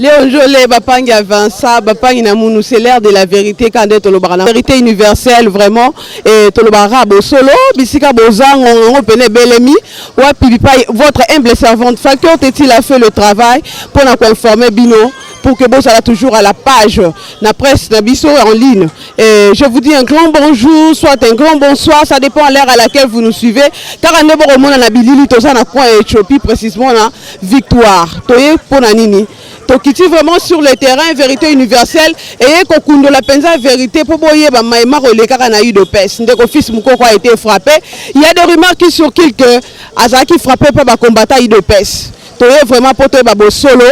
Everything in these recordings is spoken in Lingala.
Léon Jolet, Bapangi Avança, Bapangi Namounou, c'est l'heure de la vérité quand tolobaka na vérité universelle vraiment et tolobaka bosolo bisika bozango ngo pene belemi wapi bipai. Votre humble servante Facteur Tetil a fait le travail pour nous informer bino, pour que bozala toujours à la page na presse na biso en ligne. Et je vous dis un grand bonjour, soit un grand bonsoir, ça dépend à l'heure à laquelle vous nous suivez. Kaka nde bokomona na bilili, toza na coin Éthiopie, précisément na Victoire. Toye mpona nini? Tokiti vraiment sur le terrain. Vérité universelle eye kokundola mpenza vérité mpo boyeba mayema kolekaka na UDPS. Ndeko Fils Mokoko a été frappé. Il y a des rumeurs qui circulent que azalaki frappé mpe bacombattant UDPS. Toye vraiment mpo toyeba bosolo.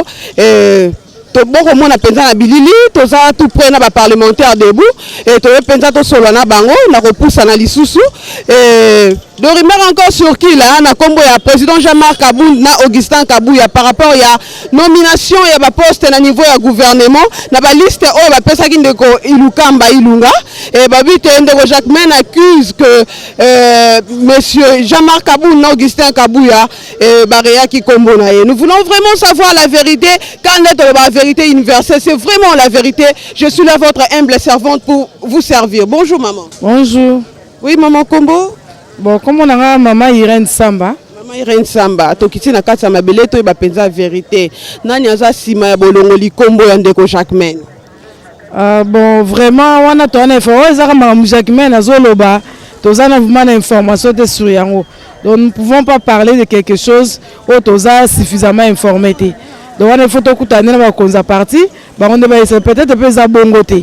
Tobokomona mpenza na bilili, toza tout près na baparlementaire debout e toye mpenza tosolola na bango na kopusana lisusu. De rumeur encore circule na nkombo ya président Jean-Marc Kabund na Augustin Kabuya par rapport ya nomination ya baposte na niveau ya gouvernement, na baliste oyo bapesaki ndeko Ilukamba Ilunga. E babi te, ndeko Jacquemain accuse que monsieur Jean-Marc Kabund na Augustin Kabuya bareyaki nkombo na ye. Nous voulons vraiment savoir la vérité. Quand nde toloba vérité universelle, c'est vraiment la vérité. Je suis là, votre humble servante, pour vous servir. Bonjour maman. Bonjour. Oui maman, kombo? Bon, kombo na nga mama Irène Samba. Mama Irène Samba, tokiti na kati ya mabele, toyeba mpenza vérité. Nani aza nsima ya bolongoli nkombo ya ndeko Jacquemain? Bon, vraiment wana toza na info oyo ezaka makambo Jacquemain azoloba, toza na vraiment na information te sur yango. Donc nous ne pouvons pas parler de quelque chose oyo toza suffisamment informé te. Donc wana il faut tokutana nde na bakonzi ya parti, bango nde bayesa. Peut-être mpe eza bongo te.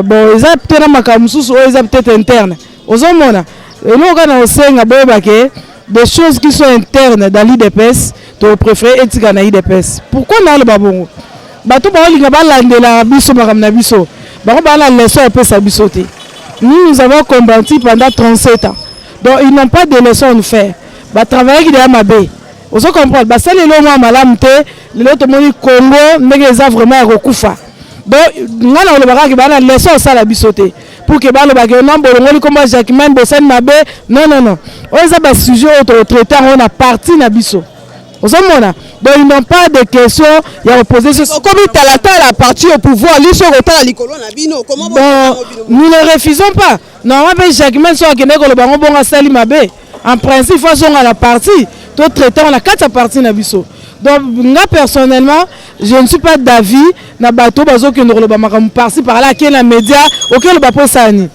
Bon, eza te na makambo mosusu oyo eza peut-être interne. Ozomona eloko kaka na kosenga, boyeba ke des choses qui sont internes dans l'UDPS, topréféré etika na UDPS. Pourquoi naoloba bongo? Bato baolinga balandelaka biso makambo na biso, bango baa na leçon epesa biso te. Nous, nous avons combattu pendant 37 ans, donc ils n'ont pas de leçon à nous faire. Batravaillaki deya mabe, ozo comprendre? Basali eloko mwa malamu te. Lelo tomoni Congo ndenge eza vraiment ya kokufa. Donc ngai na kolobaka kaka baa na leçon osala biso te pour ke balobaka non, bolongoli kombo ya Jacquemain, bosali mabe. Non, non, non, oyo eza basujet oyo tokotraite yango na parti na biso. Ozomona, donc ils n'ont pas de question ya kopose. Okomi talatala, parti au pouvoir, liso kotala likolo na bino. Bon, nous ne refusons pas. Normalement mpe Jacquemain so akende koloba yango bongo, asali mabe. En principe faut azonga na parti, totraite yango na kati ya parti na biso. Donc nga personnellement, je ne suis pas d'avis na bato bazokende koloba makambo par-ci par-là. Ake na média, okoloba mpo esala nini?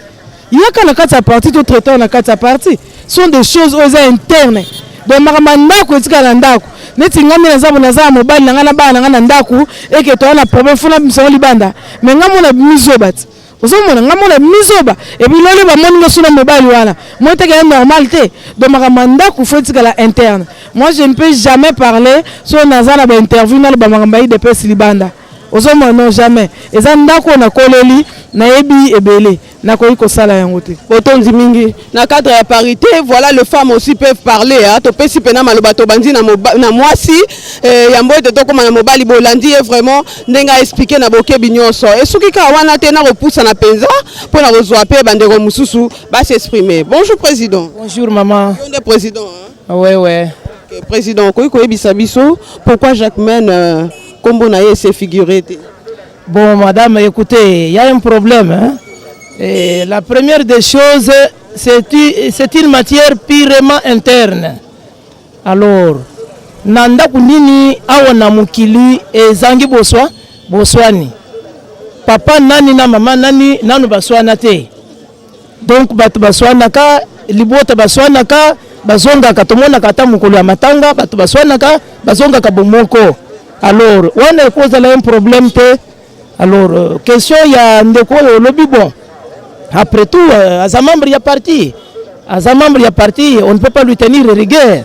Yaka na kati ya parti, totraite yango na kati ya parti. Sont des choses oyo eza interne. Donc makambo ya ndako etikala na ndako. Neti nga nde naza bo, naza ya mobali na ngai na bana na ngai na ndako, eke toya na problème funa bisango libanda. Mais nga mona mizoba ti ozomona nga mona mizoba epuis lelo bamoni nga so na mobali wana moi teke ya normal te. Donc makambo ya ndako faut etikala interne. Moi, je ne peux jamais parler so naza na bainterview, naloba makambo ya UDPS libanda. Ozomona, non, jamais. Eza ndako oyo nakoleli, nayebi ebele, nakoki kosala yango te. Botondi mingi. Na cadre ya parité, voilà, les femmes aussi peuvent parler, hein. Topesi mpena maloba, tobandi na mwasi yambo ete tokóma na mobali. Bolandi ye vraiment ndenge aexpliquer na bokebi nyonso. Esuki kaka wana te, na kopusana mpenza mpo na kozwa mpe bandeko mosusu bas'exprimer. Bonjour président. Bonjour maman. Yo nde président, hein? Ouais. Okay, président, okoki koyebisa biso pourquoi Jacquemain, nkombo na ye ese figure te? Bon madame, écoutez, il y a un problème. Hein? Et la première des choses, c'est une matière purement interne. Alors, na ndako nini awa na mokili ezangi boswa boswani? Papa nani na mama nani nanu baswana te? Donc bato baswanaka, libota baswanaka, bazongaka. Tomonaka ata mokolo ya matanga, bato baswanaka, bazongaka bomoko. Alors wana ekozala un problème te. Alors question ya ndeko oyo olobi, bon, après tout aza membre ya parti, aza membre ya parti, on ne peut pas lui tenir rigueur.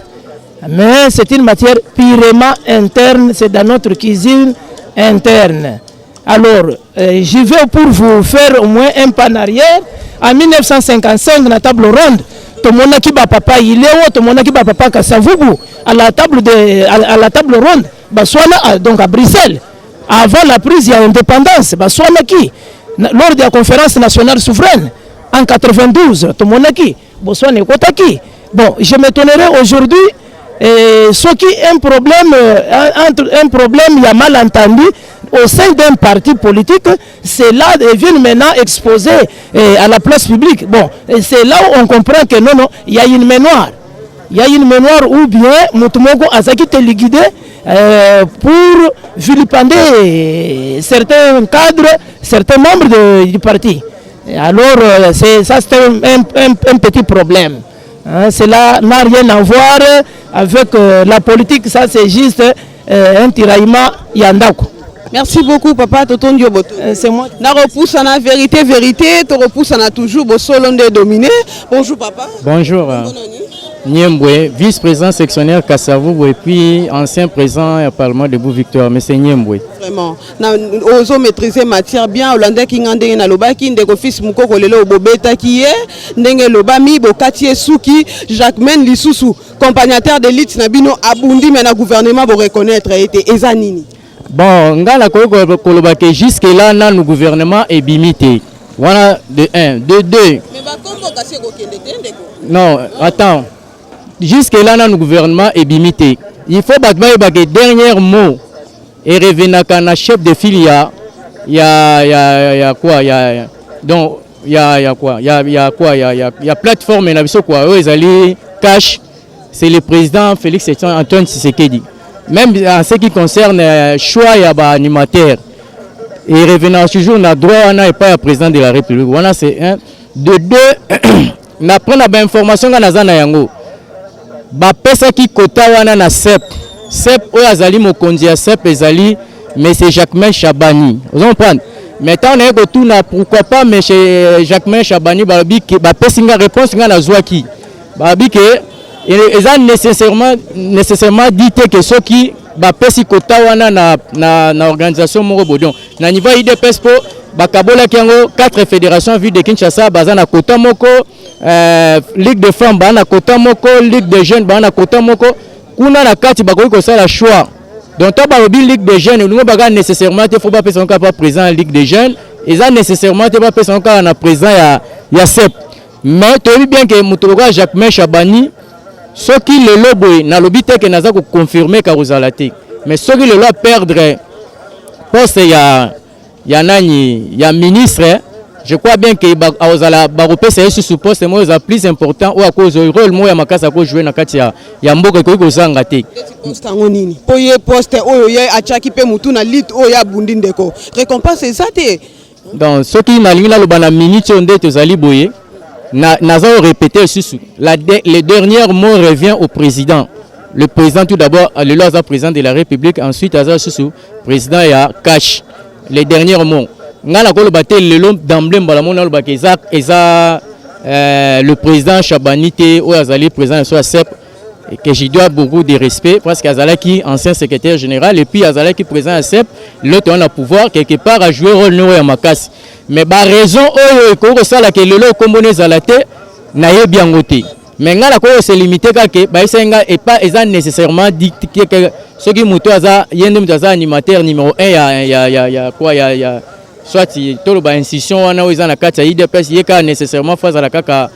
Mais c'est une matière purement interne, c'est dans notre cuisine interne. Alors j'y vais pour vous faire au moins un pas en arrière. En 1955, na table ronde, tomonaki bapapa Ileo, tomonaki bapapa Kasavubu à la table ronde baswana. Donc à Bruxelles, avant la prise ya indépendance, baswanaki. Lors de la conférence nationale souveraine en 92, tomonaki boswana ekotaki. Bon, je m'étonnerais aujourd'hui Et soki un problème entre un problème ya malentendu au sein d'un parti politique, cela devient maintenant exposé à la place publique. Bon, c'est là où on comprend que non, non, il y a une main noire. Il y a une main noire ou bien moto moko azaki téléguidé pour vilipender certains cadres, certains membres du parti. Et alors, ça c'est un petit problème. Hein, cela n'a rien à voir avec la politique, ça c'est juste un tiraillement ya ndako. Merci beaucoup, papa Totondi Oboto. C'est moi. Nakopusana, vérité, vérité, tokopusana toujours, bosolo nde dominé. Bonjour, papa. Bonjour. Niembwe, vice-président sectionnaire Kasavubu et puis ancien président du Parlement Debout Victoire, M. Niembwe. Vraiment. Na ozo maîtriser matière bien, olandaki nga ndenge nalobaki, ndeko fils Mukoko lelo bobetaki ye, ndenge elobami bokati ye suki. Jacquemain lisusu, accompagnateur d'élite na bino, abundi, mais na gouvernement bo reconnaître ete eza nini? Bon, nga nakoki koloba ke jusque là nanu gouvernement ebimi te. Wana de 1, de 2. Mais bakombo kasi ekokende te, ndeko. Non, attends. Jusque là nanu gouvernement ebimi te. Il faut bato bayeba ke dernier mot erevenaka na chef de file ya quoi, ya donc ya quoi, ya quoi, ya plateforme na biso quoi, oyo ezali cash, c'est le président Félix Antoine Tshisekedi. Même en ce qui concerne choix ya baanimateur, erevenaka toujours na droit wana epai ya président de la République. Wana c'est un. De deux, na prendre bainformation nga naza na yango, bapesaki kota wana na CEP. CEP oyo azali mokonzi ya CEP ezali monsieur Jacquemain Chabani, ozo comprendre? Mais ntango naye kotuna pourquoi pas monsieur Jacquemain Chabani, balobi ke bapesi nga réponse nga nazwaki, balobi ke eza nécessairement dit te ke soki bapesi kota wana na organisation moko boye, donc na niveau ya UDPS, mpo bakabolaki yango 4 fédérations. Ville de Kinshasa baza na kota moko, ligue de femmes baza na kota moko, ligue de jeunes baza na kota moko. Kuna na kati bakoki kosala choix. Donc to balobi ligue de jeunes, olingo baka nécessairement te faut bapesa yango kaka pa président ya ligue de jeunes, eza nécessairement te bapesa yango kaka na président ya CEP. Mais toyebi bien ke moto lokola Jacquemain Chabani, soki lelo boye, nalobi te ke naza koconfirme ka kozala te, mais soki lelo aperdre poste ya nani, ya ministre, je crois bien ke akozala, bakopesa ye susu poste moko eza plus important, oyo akozwa rôle moko ya makasi, akojouer na kati ya mboka, ekoki kozanga te. Poste yango nini? Mpo ye poste oyo ye atiaki mpe mutu na lutte oyo abundi, ndeko, récompense eza te. Donc soki nalingi naloba na minute oyo nde tozali boye, naza korépéter lisusu, le dernier mot revient au président. Le président tout d'abord, lelo aza président de la République, ensuite aza lisusu président ya CACH. Le dernier mot, ngai nakoloba te lelo d'emblée, mbala moko nalobaka eza le président Chabani te, oyo azali président na biso ya CEP, que je dois beaucoup de respect parce qu'azalaki ancien secrétaire général et puis azalaki président ya CEP. L'autre wana pouvoir quelque part a joué rôle noko ya makasi, mais baraison oyo ekoki kosalaka lelo okombona ezala te, nayebi yango te. Mais ngai nakoki kose limiter kaka bayebisaki ngai epa eza nécessairement dit ke soki moto aza, ye nde moto aza animateur numéro 1 ya quoi, ya soit toloba institution wana oyo eza na kati ya UDPS, ye kaka nécessairement faut azala kaka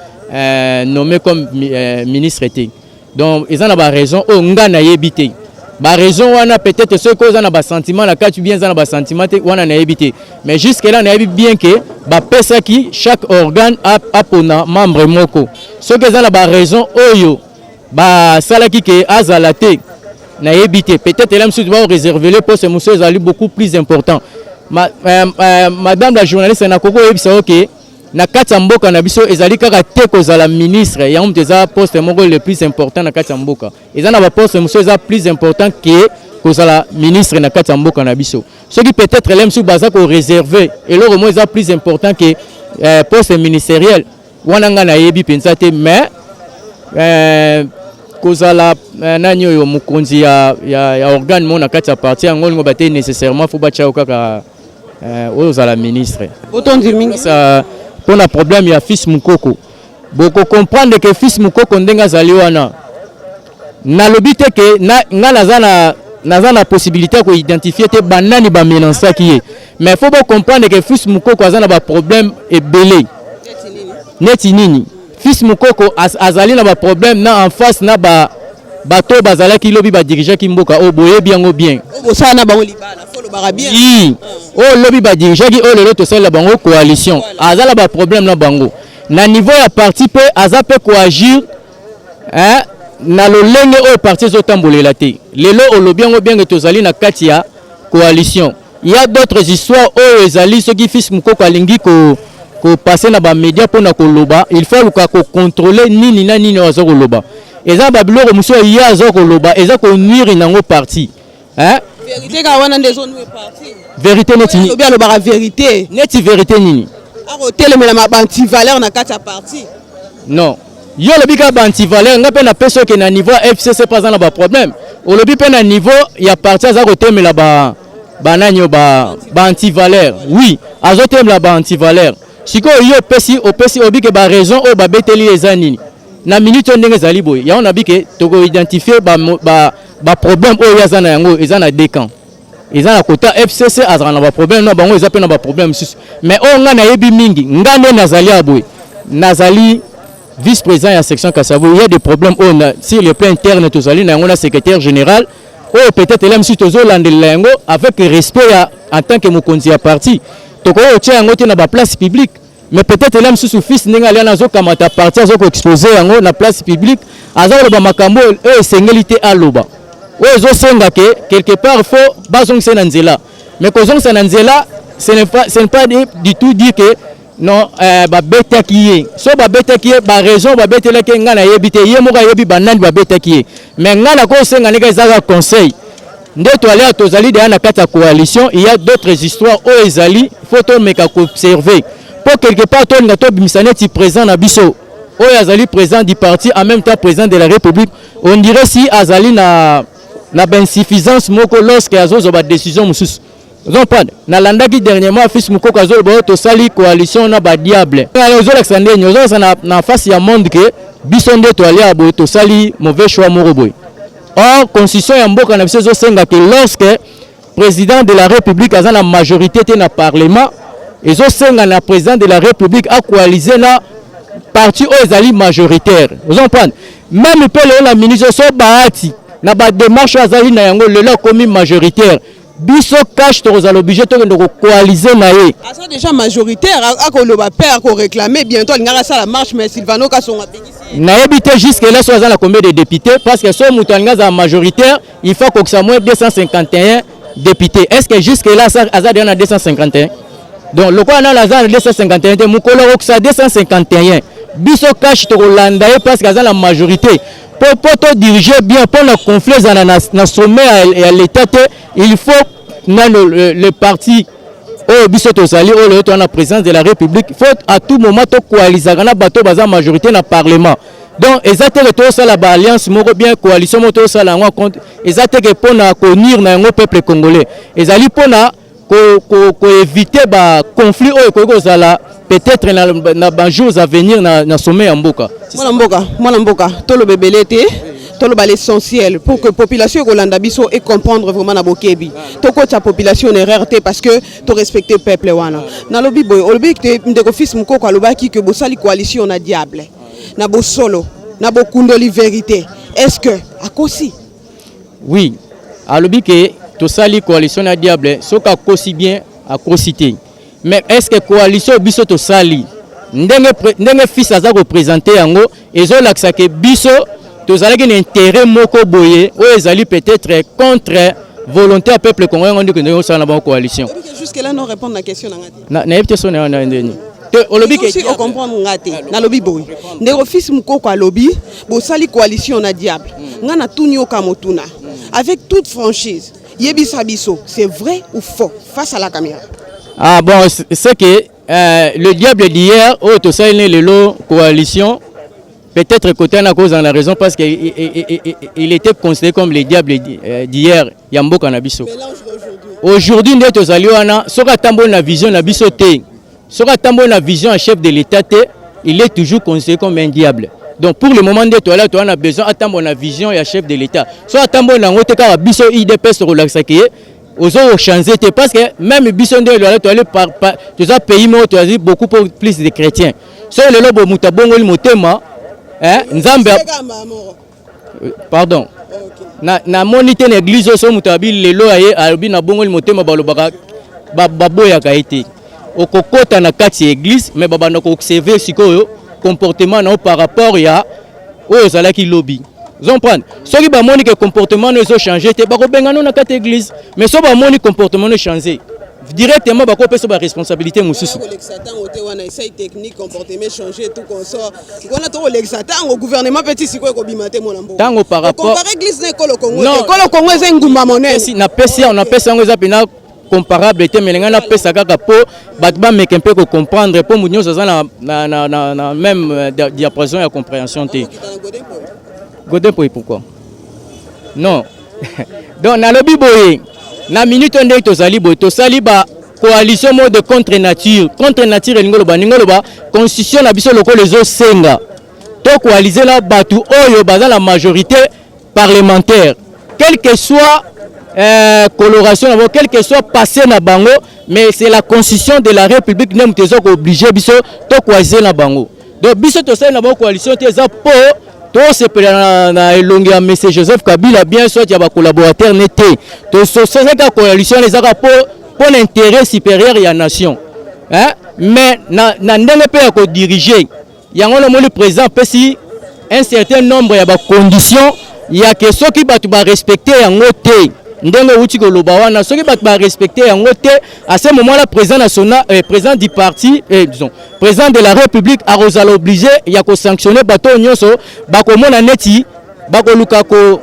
nommé comme ministre te. Donc eza na baraison oyo ngai nayebi te. Baraison wana, peut-être soki oyo eza na basentiment na kati, bien eza na basentiment te, wana nayebi te. Mais jusque là nayebi bien ke bapesaki chaque organe apona membre moko. Soki eza na baraison oyo basalaki ke azala te, nayebi te. Peut-être ela mosusu baoréserve le poste mosusu ezali beaucoup plus important. Madame la journaliste, nakoki koyebisa yo ke na kati ya mboka na biso ezali kaka te kozala ministre yango moto eza poste moko le plus important na kati ya mboka. Eza na baposte mosusu eza plus important ke kozala ministre na kati ya mboka na biso. Soki peut-être le mosusu baza koréserve eloko moko eza plus important ke poste ministériel wana, ngai nayebi mpenza te. Mais kozala nani oyo mokonzi ya organe moko na kati ya parti yango, olingo bate nécessairement faut batia yo kaka oyo ozala ministre. Botondi mingi. Mpona problème ya fils Mukoko, bokocomprendre ke fils Mukoko ndenge azali wana, nalobi te ke nga naza na possibilité ya koidentifier te banani bamenaçaki ye, mais faut bocomprendre ke fils Mukoko aza na baproblème ebele. Neti nini? Fils Mukoko azali na baproblème na en face na ba Bato oyo bazalaki lobi badirigeaki mboka oyo, boyebi yango bien. Oyo bosala na bango libala, fo olobaka bien. Oui. Oyo lobi badirigeaki, oyo lelo tosalela bango coalition, aza na baproblème na bango na niveau ya parti mpe aza mpe koagir, hein, na lolenge oyo parti ezotambolela te. Lelo olobi yango bien ke tozali na kati ya coalition. Il y a d'autres histoires oyo ezali, soki fils Mokoko alingi ko kopasser na bamédia mpona koloba, il faut aluka kocontrôler nini na nini oyo aza koloba. Eza babiloko mosusu ye aza koloba, eza konuire nango parti, hein? Vérité kaka wana nde ezonuire parti. Vérité neti nini? Alobi, alobaka vérité. Neti vérité nini? Akotelemela baantivaleur na kati ya parti. Non, yo olobi kaka baantivaleur. Nga mpe napesi oke na niveau ya FCC mpe aza na baproblème. Olobi mpe na niveau ya parti aza kotemela ba banani oyo baantivaleur. Oui, azotemela baantivaleur. Sikoyo yo opesi obi ke baraison oyo babeteli eza nini na minute oyo ndenge ezali boye? Yango nabi ke tokoidentifie baproblème oyo ye aza na yango. Eza na deux camps. Eza na kota FCC, azalaka na baproblème na bango, eza mpe na baproblème mosusu. Mais oyo ngai nayebi mingi, ngai nde nazali ya boye, nazali vice-président ya section Kasavubu. Il y a des problèmes oyo sur le plan interne tozali na yango na secrétaire général, oyo peut-être ela mosusu tozolandelela yango avec respect ya en tant que mokonzi ya parti. Tokoki kotia yango te na baplace publique, mais peut-être ela mosusu fils ndenge alia azokamata parti, azokoexpose yango na place publique, aza koloba makambo oyo esengeli te aloba, oyo ezosenga ke quelque part faut bazongisa na nzela. Mais kozongisa na nzela, ce n'est pas du tout dire que non, babetaki ye. So babetaki ye, baraison babetelaki ye, ngai nayebi te, ye moko ayebi banani babetaki ye. Mais ngai nakosenga ndenge ezaka conseil nde toalia, tozali deya na kati ya coalition. Il y a d'autres histoires oyo ezali, faut tomeka koobserve mpo quelque part tolinga tobimisa neti président na biso oyo azali président du parti, en même temps président de la République. On dirait si azali na bainsuffisance moko lorsque azozwa badécision mosusu. Ozocomprendre? Nalandaki dernièrement fils Mokoko azoloba oyo tosali coalition na badiable. Ozolakisa ndeni, ozolakisa na face ya monde ke biso nde toalia boye, tosali mauvais choix moko boye. Or constitution ya mboka na biso ezosenga ke lorsque président de la République aza na majorité te na parlement, ezosenga na président de la République acoalise na parti oyo ezali majoritaire. Ozocomprendre? Même mpe lelo na ministre so Bahati na badémarche oyo azali na yango lelo, akomi majoritaire, biso CACH tokozala obligé tokende kocoaliser na ye. Aza déjà majoritaire, akoloba mpe akoréclame bientôt, alingaka asala marche, mais Silvano Kasongo apekisi. Nayebi te jusque là so aza na combien de députés, parce que so moto alingi azala majoritaire, il faut akokisa moins 251 députés. Est ce que jusque là aza déjà na 251? Donc lokola nano aza na 251 te, mokolo akokisa 251, biso CACH tokolanda ye, parce que aza na majorité. Mpo todirige bien, mpo na conflit ezala na sommet ya l'État te, il faut nano le parti oyo biso tozali, oyo lelo toza na présidence de la République, faut à tout moment tokoalizaka na bato baza majorité na parlement. Donc eza te ke tozosala baalliance moko bien, coalition moko tozosala yango compte, eza te ke mpona konuire na yango peuple congolais, ezali mpona koéviter baconflit oyo ekoki kozala peut-être na bajours à venir na sommet ya mboka. Mwana mboka, mwana mboka, toloba ebele te, toloba l'essentiel pour que population ekolanda biso et comprendre vraiment na bokebi. Tokotisa population na erreur te, parce que torespecte peuple wana. Nalobi boye, olobi te ndeko fils Mokoko alobaki ke bosali coalition na diable. Na bosolo na bokundoli vérité, est ce que akosi? Oui, alobi ke tosali coalition na diable. Soki akosi bien, akosi te. Mais est ce que coalition biso tosali, ndenge fils aza koprésente yango, ezolakisa ke biso tozalaki na intérêt moko boye oyo ezali peut-être contre volonté ya peuple congolais, yango ndenge osala na bango coalition? Jusque là non répondre na question na nga te. Nayebi te so na ndeni te olobi ke ocomprendre nga te. Nalobi boye, ndeko fils Mokoko alobi bosali coalition na diable. Nga natuni yoka motuna avec toute franchise, yebisa biso, c'est vrai ou faux, face à la caméra? Ah bon, c'est que le diable d'hier oyo tosali ne lelo coalition, peut-être côté na cause na raison, parce que il était considéré comme le diable d'hier ya mboka na biso. Aujourd'hui nde tozali wana, soki atamboli na vision na biso te, soki atamboli na vision ya chef de l'État te, il est toujours considéré comme un diable. Donc pour le moment nde toala, toza na besoin atambola na vision ya chef de l'État. So atamboli na yango te, kaka biso UDPS tokolakisaka ye ozo kochange te, parce que même biso nde loala toali, toza pays moko tozali beaucoup plus de chrétiens. Soki lelo bo moto abongoli motema, nzambe. Pardon, namoni te na église oyo so moto abi lelo aye alobi nabongoli motema, balobaka baboyaka ye te. Okokota na kati ya église, mais babanda koobserve sikoyo comportement na yo par rapport ya oyo ozalaki lobi. Comprendre? Soki bamoni ke comportement no ezochange te, bakobenga no na kati ya église. Mais so bamoni comportement no echange, directement bakopesa baresponsabilité mosusu. Kolekisa ntango te wana, essai technique, comportement changer, tout consort wana, tokolekisa ntango. Gouvernement mpe ti sikoyo ekobima te, mwana mboka. Ntango par rapport Comparer église na ekolo Kongo te. Ekolo Kongo eza engumba monene. Napesi napesi yango, eza mpena comparable te, mais ngai napesa kaka mpo bato bameke mpe kocomprendre, mpo moto nyonso aza na même diapason ya compréhension te. Godin Mpoyi, pourquoi non? Donc nalobi boye, na minute oyo ndenge tozali boye, tosali ba coalition moko de contre nature. Contre nature elingi oloba, ndenge oloba constitution na biso lokola ezosenga tocoaliser na bato oyo baza na majorité parlementaire, quel que soit coloration na bango, quel que soit passé na bango. Mais c'est la constitution de la République nde moto eza koobliger biso tocoaliser na bango. Donc biso tosali na bango coalition te, eza mpo tosepela na elongi ya monsieur Joseph Kabila, bien soit ya bacollaborateur ne te. Tosalaka coalition wana ezaka mpo na intérêt supérieur ya nation, hein? Mais na ndenge mpe ya kodiriger yango, namoni président apesi un certain nombre ya bacondition ya ke soki bato barespecte yango te, ndenge outi koloba wana, soki bato barespecte yango te, à ce moment là président national, président du parti, disons président de la République, akozala obligé ya kosanctionne bato oyo nyonso bakomona neti bakoluka ko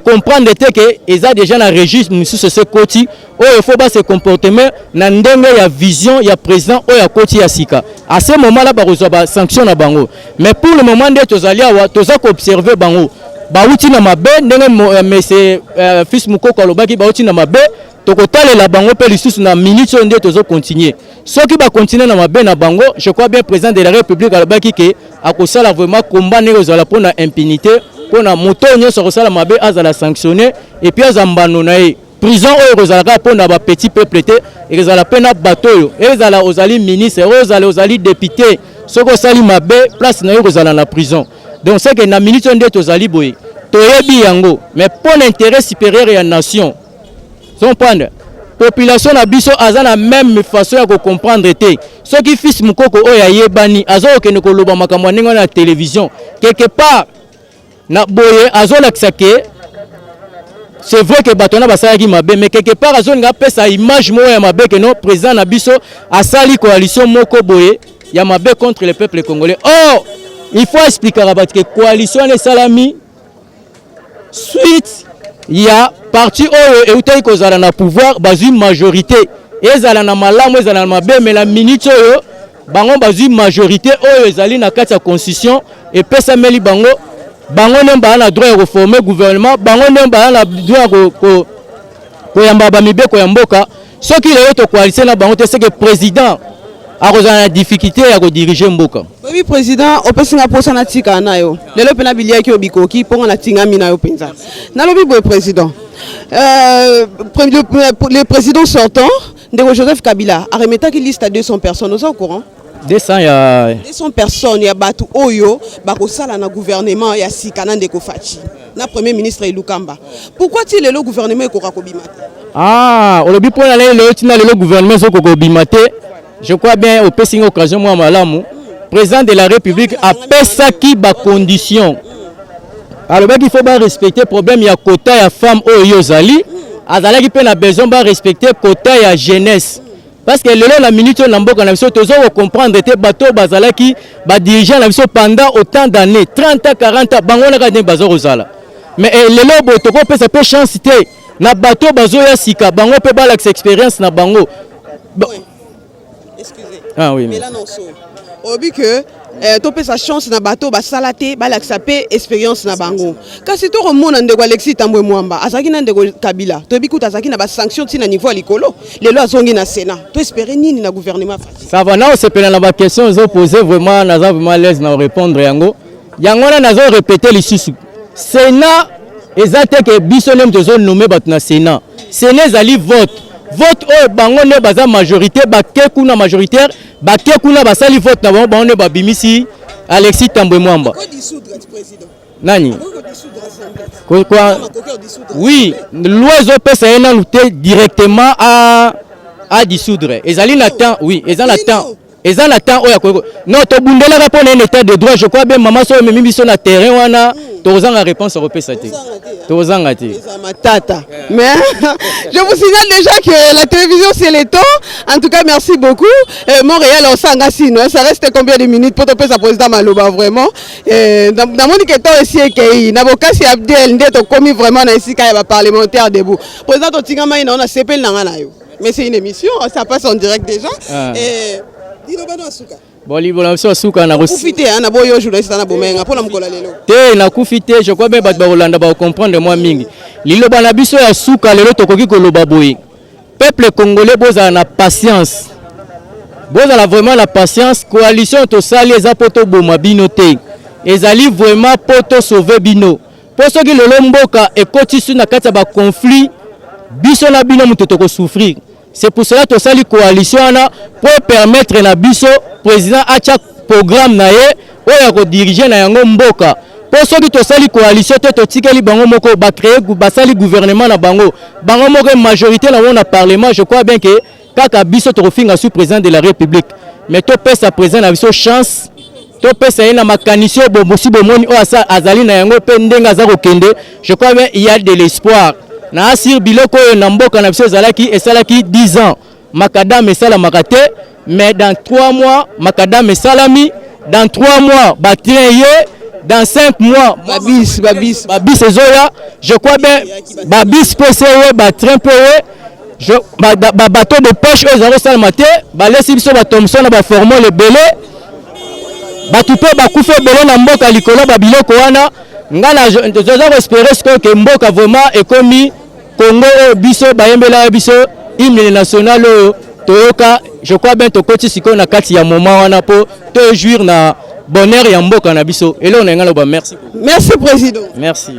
comprendre te ke eza déjà na registre mosusu ese ekoti oyo faut base comportement na ndenge ya vision ya président oyo akoti ya sika. À ce moment là bakozwa basanction na bango. Mais pour le moment, nde tozali awa, toza koobserve bango bauti na mabe, ndenge monsieur Fils Mokoko alobaki, bauti na mabe. Tokotalela bango mpe lisusu na minute oyo nde tozocontinue. Soki bakontinue na mabe na bango, je crois bien président de la République alobaki ke akosala vraiment combat ndenge ozala mpona impunité, mpona moto oyo nyonso akosala mabe azala sanctionné et puis aza mbano na ye. Prison oyo ekozala kaka mpona bapetit peuple te, ekozala mpe na bato oyo, ezala ozali ministre, oyo ozala ozali député, soki osali mabe, place na yo ekozala na prison. Donc c'est que na minute oyo nde tozali boye, toyebi yango, mais mpo na intérêt supérieur ya nation. Comprendre, population na biso aza na même façon ya kocomprendre te. Soki Fils Mokoko oyo ayebani azokokende koloba makambo ya ndenge wana na télévision, quelque part na boye azolakisa ke c'est vrai ke bato wana basalaki mabe, mais quelque part azolinga apesa image moko ya mabe ke non, président na biso asali coalition moko boye ya mabe contre le peuple congolais. Or il faut expliquaka bato ke coalition wana esalami suite ya parti oyo eutaki kozala na pouvoir, bazwi majorité, ezala na malamu, ezala na mabe, mais na minute oyo bango bazwi majorité oyo ezali na kati ya constitution epesameli bango. Bango nde baa na droit ya koforme gouvernement, bango nde baa na droit ya koyamba bamibeko ya mboka. Soki lelo tokoalise na bango te, c'est que président akozala na difficulté ya kodirige mboka. Oyebi, président, opesi nga mposa natikala na yo lelo mpena biliaki oyo bikoki mponga natingami na yo mpenza. Nalobi boye, président, le président sortant, ndeko Joseph Kabila, aremetaki liste à 200 personnes. Oza au courant? 200 ya 200 personnes ya bato oyo bakosala na gouvernement ya sika na ndeko Fatshi na premier ministre Ilunkamba. Pourquoi ti lelo gouvernement ekoka kobima te? Ah, olobi mpona lelo, ntina lelo gouvernement ezokoka kobima te. Je crois bien opesi nga occasion mwa malamu. Président de la République apesaki bacondition, alobaki faut barespecte problème ya quota ya femme oyo yo ozali, azalaki mpe na besoin barespecte quota ya jeunesse, parce que lelo na minute oyo na mboka na biso toza kocomprendre te bato oyo bazalaki badirigeant na biso pendant autant d'années, 30 ans, 40 ans, bango wana kaka ndenge baza kozala. Mais lelo boye tokopesa mpe chance te na bato oyo bazoya sika, bango mpe balakisa expérience na bango. Excusez. Ah, oui. Mais là non, so olobi ke topesa chance na bato basala te, balakisa mpe expérience na bango. Kasi tokomona ndeko Alexis Tambwe Mwamba azalaki na ndeko Kabila, toyebi kuta azalaki na basanction ntina niveau ya likolo, lelo azongi na Sénat. Toespere nini na gouvernement Fatshi? Ça va, na osepela na baquestion ozopose. Vraiment naza vraiment à l'aise na répondre yango. Yango wana nazo répéter lisusu, Sénat eza te ke biso nde moto ezonome bato na Sénat. Sénat ezali vote, vote oyo bango nde baza majorité, bake kuna majoritaire, bake kuna basali vote na bango, bango nde babimisi Alexis Tambwe Mwamba. Nani quoi? Oui, loi ezopesa ye nanu te directement à dissoudre. Ezali na temps, oui, eza na temps, eza na temps oyo akoki. Non, tobundelaka mpo na un état de droit. Je crois bien, mama, so omemi biso na terrain wana, tokozanga réponse akopesa te, tokozanga te. Matata. Mais je vous signale déjà que la télévision, c'est le temps. En tout cas, merci beaucoup. Montréal, on s'en sinon. Ça reste combien de minutes pour te président maloba vraiment? Namoni que temps ici ekei. Na bokasi Abdel nde tokomi vraiment na esika ya ba parlementaire debout. Président, totinga mai na on a sepel na nga na yo. Mais c'est une émission, ça passe en direct déjà. Ah. Et liloba no asuka. Bon, libola biso asuka na Kufi te, na boyo journaliste na bomenga mpona mokolo lelo. Te, nakufi te. Je crois bien bato bakolanda, bakocomprendre mwa mingi. Liloba na biso ya suka lelo, tokoki koloba boye: peuple congolais, bozala na patience, bozala vraiment na patience. Coalition tosali eza mpo toboma bino te, ezali vraiment mpo tosauve bino. Mpo soki lelo mboka ekoti su na kati ya baconflit, biso na bino moto tokosouffrir. C'est pour cela tosali coalition wana, mpo permettre na biso président atya programme na ye oyo akodirige na yango mboka. Mpo soki tosali coalition te, totikeli bango moko bacréer, basali gouvernement na bango, bango moko majorité na bango na parlement, je crois bien que kaka biso tokofinga su président de la République. Mais topesa président na biso chance, topesa ye na makanisi oyo bomosi bomoni oyo azali na yango mpe ndenge aza kokende. Je crois bien, il y a de l'espoir na asir. Biloko oyo na mboka na biso ezalaki, esalaki 10 ans macadam esalamaka te, mais dans 3 mois macadam esalami, dans 3 mois batrain ye, dans 5 mois Babis, babis. Babis ezoya. Je crois bien babis mpe se ye, batrain mpe ye, babateau de pêche oyo ezala kosalama te. Balesi biso bathomson na baformol ebele, bato mpe bakufi ebele na mboka likolo babiloko wana. Nga toza koespérer sikoyo ke mboka vraiment ekomi Congo oyo biso bayembelaka biso hymne national oyo toyoka. Je crois bien tokoti sikoyo na kati ya moment wana mpo tojouir na bonheur ya mboka na biso. Eloko na ngai loba, merci. Merci, président. Merci.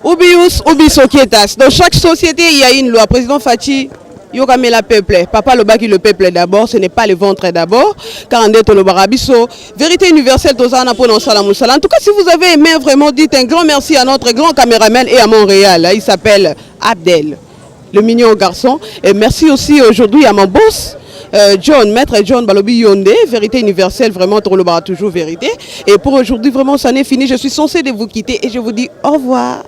Ubi ius, ubi societas. Dans chaque société, il y a une loi. Président Fatshi, yokamela peuple. Papa lobaki, le peuple d'abord, ce n'est pas le ventre d'abord. Car tolobaka biso. Vérité universelle, tozana pour sala musala. En tout cas, si vous avez aimé, vraiment, dites un grand merci à notre grand caméraman et à Montréal. Il s'appelle Abdel, le mignon garçon. Et merci aussi aujourd'hui à mon boss. John, maître John Balobi Yonde, vérité universelle, vraiment, tolobaka toujours vérité. Et pour aujourd'hui, vraiment, ça n'est fini. Je suis censé de vous quitter et je vous dis au revoir.